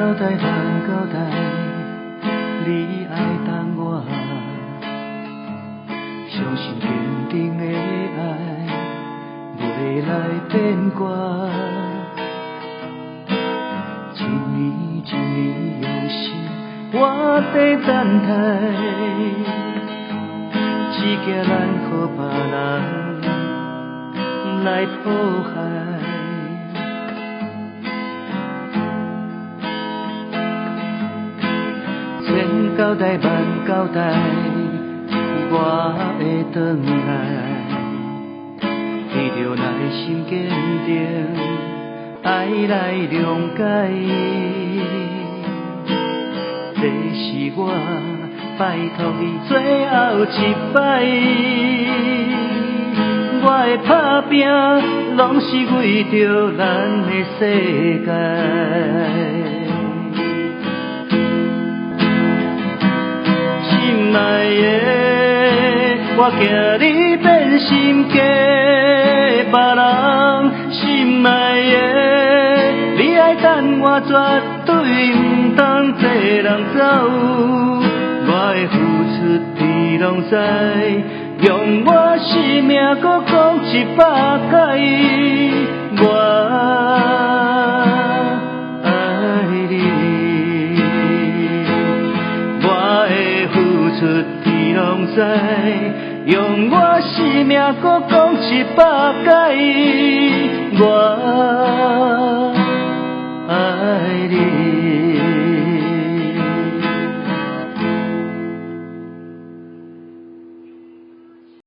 交代，萬交代，你愛等我，相信堅定的愛，袂來變卦。一年一年用心，我佇等待，只驚咱予別人來破壞。千交代萬交代，我會轉來，為著耐心堅定，愛來諒解。這是我拜託你最後一擺，我的打拼攏是為著咱的世界。親愛的，我驚你變心嫁別人。心愛的，你愛等我絕對毋通這人走。我的付出天攏知，用我生命閣講100擺，我愛你。我的付出天攏知，用我生命閣講100擺，我。